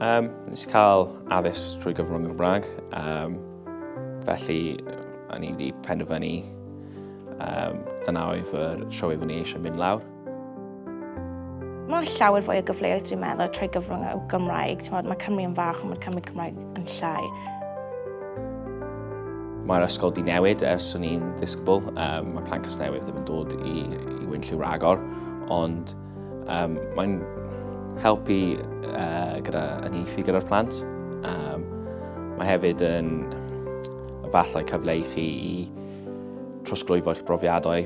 Um, nes i cael addysg trwy gyfrwng y Gymraeg, um, felly o'n i wedi penderfynu um, dyna oedd yr trywydd o'n i eisiau mynd lawr. Mae llawer fwy o gyfleoedd dwi'n meddwl trwy gyfrwng y Gymraeg. Mae Cymru yn fach ond mae Cymru Cymraeg yn llai. Mae'r ysgol di newid ers o'n i'n ddisgybl. Um, mae plant Casnewydd ddim yn dod i, i Wynllyw ragor, ond um, mae'n helpu uh, gyda uniaethu gyda'r plant. Um, mae hefyd yn efallai cyfle i chi i trosglwyddo eich brofiadau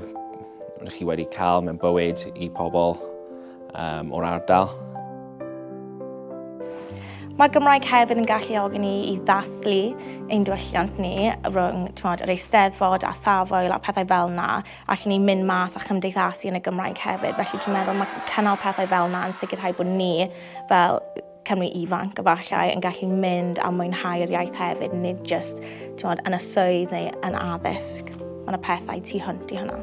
rydych chi wedi cael mewn bywyd i pobl um, o'r ardal. Mae'r Gymraeg hefyd yn galluogi ni i ddathlu ein diwylliant ni rhwng tmod, yr Eisteddfod a Thafwyl a pethau fel yna. Allen ni mynd mas a chymdeithasu yn y Gymraeg hefyd. Felly dwi'n meddwl mae cynnal pethau fel yna yn sicrhau bod ni fel Cymru ifanc efallai yn gallu mynd a mwynhau'r iaith hefyd, nid just tmod, yn y swydd neu yn addysg. Mae yna pethau tu hwnt i hynna.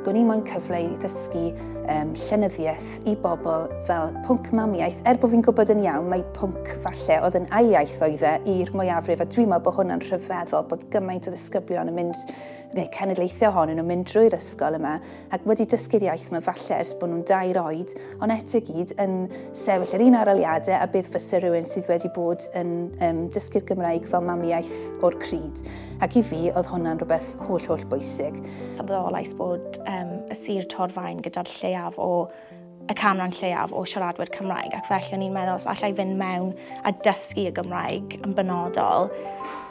Gwni moyn cyfle i ddysgu um, llenyddiaeth i bobl fel pwnc mamiaith, er bod fi'n gwybod yn iawn mae pwnc falle oedd yn ail iaith oedd e i'r mwyafrif, a dwi'n meddwl bod hwnna'n rhyfeddol bod gymaint o ddisgyblion yn mynd, neu cenedlaethau ohonyn nhw'n mynd drwy'r ysgol yma ac wedi dysgu'r iaith yma falle ers bod nhw'n dair oed, ond eto i gyd yn sefyll yr un aroliadau a beth fysa rhywun sydd wedi bod yn um, dysgu'r Gymraeg fel mamiaith o'r cryd. Ac i fi, oedd hwnna'n rhywbeth holl, holl bwysig. Sylweddolais bod um, y sir Torfaen gyda'r lleiaf o y canran lleiaf o siaradwyr Cymraeg ac felly o'n i'n meddwl os allai fynd mewn a dysgu y Gymraeg yn benodol,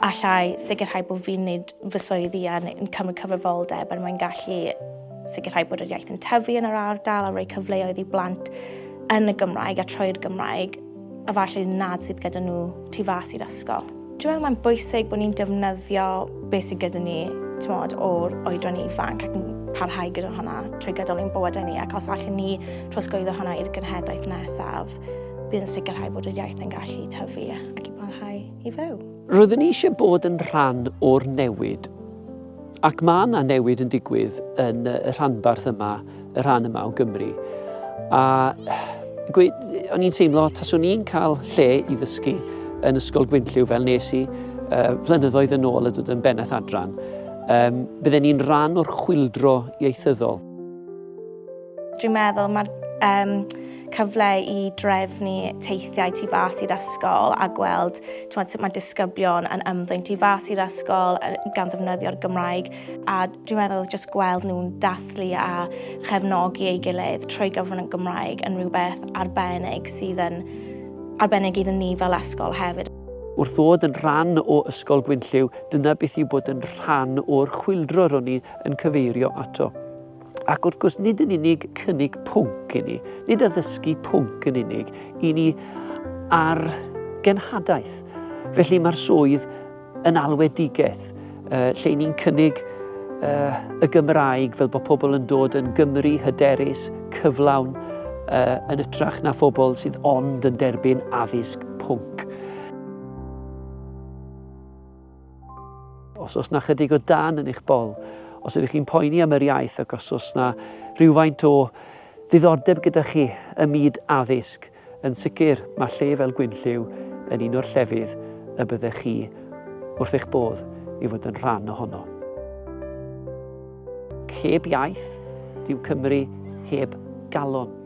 allai sicrhau bod fi'n neud fy swyddi a yn cymryd cyfrifoldeb er mwyn gallu sicrhau bod yr iaith yn tyfu yn yr ardal a rhoi cyfleoedd i blant yn y Gymraeg a trwy'r Gymraeg a falle nad sydd gyda nhw tu fas i'r ysgol. Dwi'n meddwl mae'n bwysig bod ni'n defnyddio beth sydd gyda ni tmod, o'r oedran ifanc ac yn parhau gyda hwnna trwy gydol ein bywydau ni ac os allwn ni trosglwyddo hwnna i'r genhedlaeth nesaf, bydd yn sicrhau bod yr iaith yn gallu tyfu ac i parhau i fyw. Roeddwn i eisiau bod yn rhan o'r newid Ac mae yna newid yn digwydd yn y rhanbarth yma, y rhan yma o Gymru. A gweud, o'n i'n teimlo, taswn i'n cael lle i ddysgu yn Ysgol Gwynllyw fel nes i uh, flynyddoedd yn ôl a dod yn bennaeth adran, um, bydden ni'n rhan o'r chwildro ieithyddol. Dwi'n meddwl mae'r um, cyfle i drefnu teithiau tu fas i'r ysgol a gweld twod, sut mae disgyblion yn ymddwyn tu fas i'r ysgol gan ddefnyddio'r Gymraeg a dwi'n meddwl jyst gweld nhw'n dathlu a chefnogi ei gilydd trwy gyfrwng y Gymraeg yn rhywbeth arbennig sydd yn arbennig iddyn ni fel ysgol hefyd. Wrth ddod yn rhan o Ysgol Gwynllyw, dyna beth yw bod yn rhan o'r chwyldro ro'n i yn cyfeirio ato. Ac wrth gwrs, nid yn unig cynnig pwnc i ni, nid addysgu pwnc yn unig, i ni ar genhadaeth. Felly mae'r swydd yn alwedigaeth, uh, lle ni'n cynnig uh, y Gymraeg fel bod pobl yn dod yn Gymru hyderus, cyflawn, uh, yn ytrach na phobl sydd ond yn derbyn addysg pwnc. Os oes na chydig o dan yn eich bol, os ydych chi'n poeni am yr iaith ac os oes na rhywfaint o ddiddordeb gyda chi ym myd addysg, yn sicr mae lle fel Gwynllyw yn un o'r llefydd y byddech chi wrth eich bodd i fod yn rhan ohono. Heb iaith, dyw Cymru heb galon.